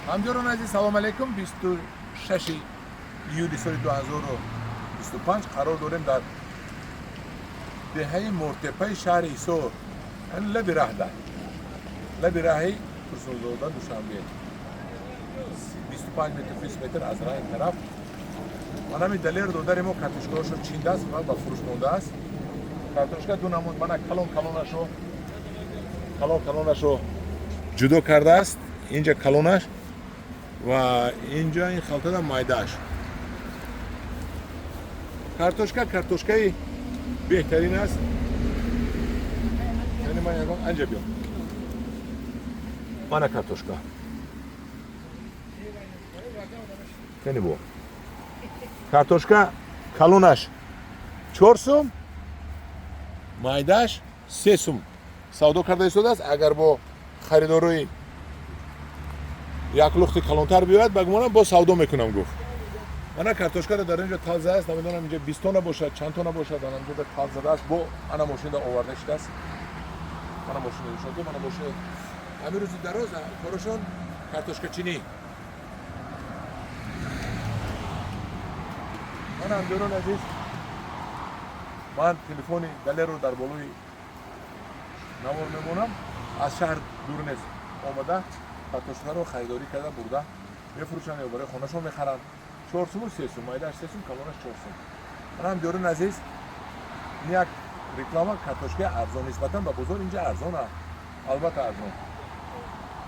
Ҳамдиёрони азиз, салом алейкум. 26 июли соли 2025 қарор дорем дар деҳаи Мортепаи шаҳри Ҳисор, яъне лаби раҳда, лаби раҳи Турсунзода Душанбе, 25 метр, 20 метр аз раҳ ин тараф. Ман ҳамин Далер додари мо картошкаҳошо чиндааст ва ба фурӯш мондааст. Картошка ду намуд, мана калон калонашо, калон калонашо ҷудо кардааст. Инҷа калонаш ва инҷа ин халтада майдааш. Картошка картошкаи беҳтарин аст. Яъне ман ягон анҷа биём. Мана картошка. Яъне бо. Картошка калонаш 4 сум, майдааш 3 сум савдо карда истодааст. Агар бо харидорои як лухти калонтар биёяд, ба гумонам, боз савдо мекунам, гуфт. Мана картошкара дар инҷо тал задааст, намедонам, инҷа 20 тона бошад, чанд тона бошад, ана инҷо тал задааст, бо ана мошинда оварда шудааст. Мана мошина нишон, мана мошина. Ҳамин рӯзи дароз корашон картошкачинӣ. Мана, ҳамдиёрон азиз, ман телефони Далерро дар болои навор мемонам. Аз шаҳр дур нест, омада картошкаро харидорӣ карда бурда мефурӯшанд ё барои хонашон мехаранд. 4 суму 3 сум, майдааш 3 сум, калонаш 4 сум. Мана, ҳамдиёрон азиз, ин як реклама. Картошкаи арзон нисбатан ба бозор инҷа арзон аст, албатта арзон.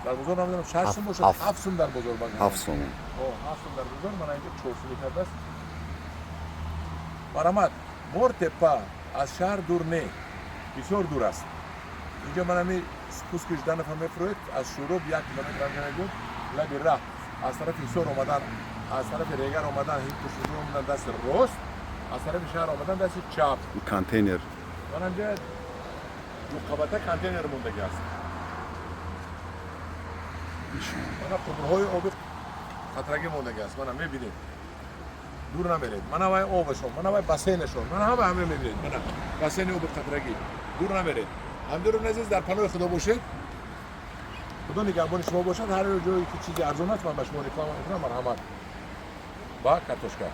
Дар бозор намедонам, 6 сум бошад, 7 сум дар бозор. 7 сум. 7 сум дар бозор, мана инҷа 4 сумӣ кардааст. Марҳамат, Мортепа аз шаҳр дур не, бисёр дур аст. Инҷо ман ҳами спуски Жданова мефуроед, аз Шӯроб 1 километр анҷа мебиёд, лаби раҳ, аз тарафи Ҳисор омадан, аз тарафи Регар омадан, Турсунзода омадан дасти рост, аз тарафи шаҳр омадан дасти чап. Контейнер. Ман ҳамҷа дуқабата контейнер мондагӣ аст. Мана қубурҳои оби қатрагӣ мондагӣ аст. Мана мебинед, дур намеред. Мана вай обашон, мана вай бассейнашон, мана ҳама ҳама мебинед. Мана бассейни оби қатрагӣ, дур намеред. Ҳамдиёрони азиз, дар паноҳи Худо бошед, Худо нигаҳбони шумо бошад. Ҳар ҷое ки чизи арзон аст, ман ба шумо реклама мекунам. Марҳамат ба картошка.